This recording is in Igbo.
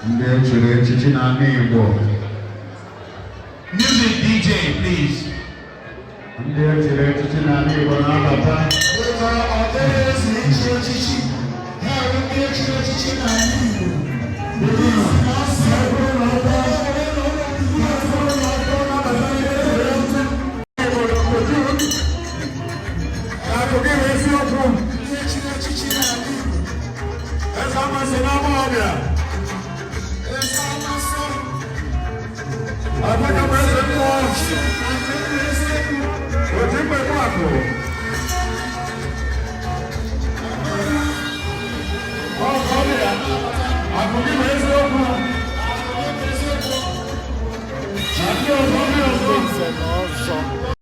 Ndị echiri echichi n'ala Igbo. Music DJ, please. Ndị echiri echichi n'ala Igbo na-abata. Ịga ọ dịghị ezi ichi echichi, ha bụ ndị echiri echichi n'ala Igbo. Na-asị ọ bụrụ na ọ bụrụ na ọ bụrụ nabata ndị echiri echichi. Akụ gị bụ eziokwu. Ndị echiri echichi n'ala Igbo. Eze amasị n'ama ọbịa. Eze amasị. Adaka bụ eze mmụọ. Oji mgbegbu akụ. Ọbịa. Akụ gị bụ eziokwu. Na ndị ọzọ, ndị ọzọ. Nze na ọzọ.